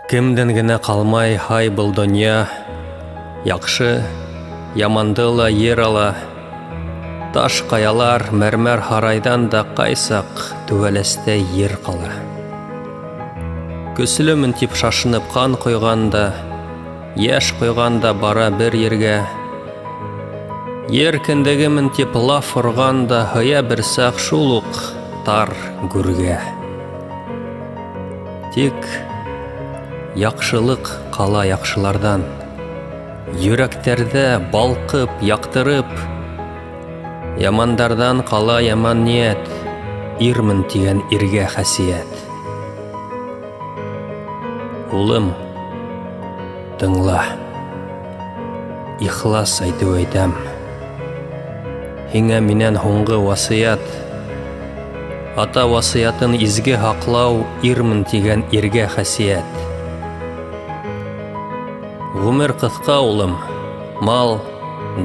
Кемдән генә ҡалмай һай был донъя, яҡшы, яманды ла ер ала. Таш ҡаялар, мәрмәр һарайҙан да ҡайсаҡ түбәләстә ер ҡала. Көслөмөн тип шашынып ҡан ҡойған да, йәш ҡойған да бара бер ергә. Ер кендегемен тип лаф орған да һыя бер саҡ шул уҡ тар гүргә. Тик яҡшылыҡ ҡала яҡшыларҙан, йөрәктәрҙә балҡып, яҡтырып, ямандарҙан ҡала яман ниәт, ирмен тигән иргә хәсиәт. Улым, тыңла, ихлас әйтеү әйтәм, һиңә минән һуңғы васыят, ата васыятын изге һаҡлау, ирмен тигән иргә хәсиәт. Ғүмер ҡыҫҡа, улым, мал,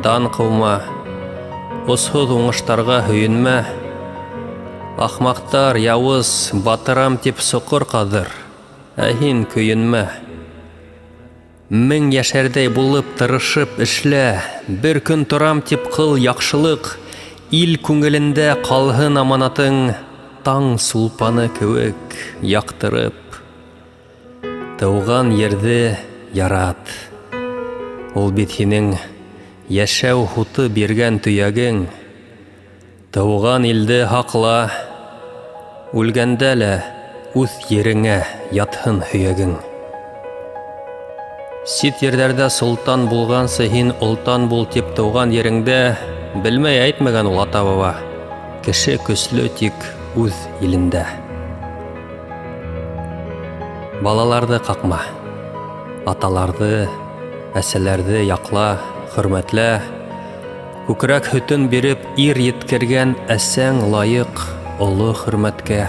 дан ҡыума, осһоҙ уңыштарға һөйөнмә. Ахмаҡтар яуыз, батырам тип соҡор ҡаҙыр, ә һин көйөнмә. Мең йәшәрҙәй булып тырышып эшлә, бер көн торам тип ҡыл яҡшылыҡ, ил күңелендә ҡалһын аманатың, таң сулпаны кеүек яҡтырып. Тыуған ерҙе ярат, ул бит һинең йәшәү һуты биргән төйәгең. Тыуған илде һаҡла, үлгәндә лә үҙ ереңә ятһын һөйәгең. Сит ерҙәрҙә солтан булғансы һин олтан бул тип тыуған ереңдә белмәй әйтмәгән ул ата-баба. Кеше көслө тик үҙ илендә. Балаларҙы ҡаҡма, аталарҙы, әсәләрҙе яҡла, хөрмәтлә. Күкрәк һөтөн биреп ир еткергән әсәң лайыҡ оло хөрмәткә.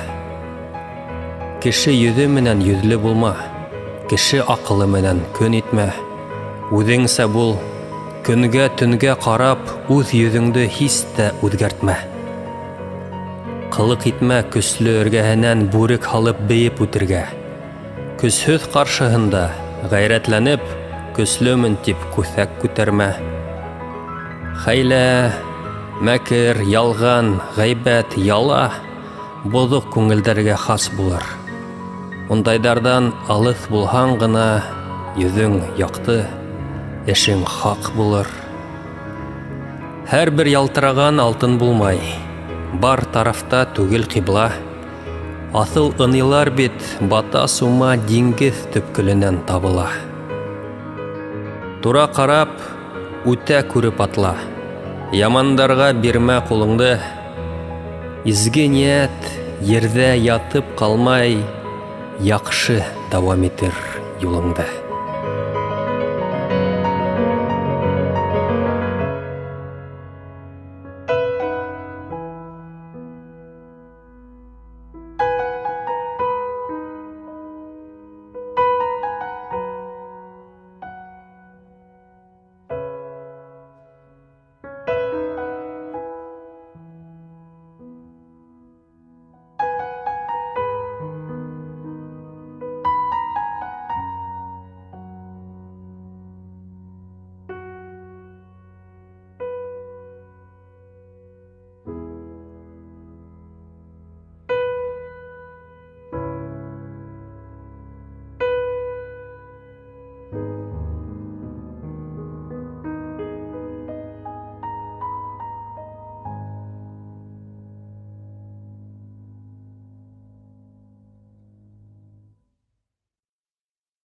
Кеше йөҙө менән йөҙлө булма, кеше аҡылы менән көн итмә. Үҙеңсә бул, көнгә төнгә ҡарап үҙ йөҙөңдө һис тә үҙгәртмә. Ҡылыҡ итмә көслө эргәһенән бүрек һалып бейеп үтергә. Көсһөҙ ҡаршыһында ғәйрәтләнеп, көслөмөн тип күҫәк күтәрмә. Хәйлә, мәкер, ялған, ғәйбәт, яла боҙоҡ күңелдәргә хас булыр. Ундайҙарҙан алыҫ булһаң ғына йөҙөң яҡты, эшең хаҡ булыр. Һәр бер ялтыраған алтын булмай, бар тарафта түгел ҡибла. Аҫыл ынйылар бит бата сума диңгеҙ төпкөлөнән табыла. Тура ҡарап, үтә күреп атла, ямандарға бирмә ҡулыңды. Изге ниәт ерҙә ятып ҡалмай, яҡшы дауам итер юлыңды.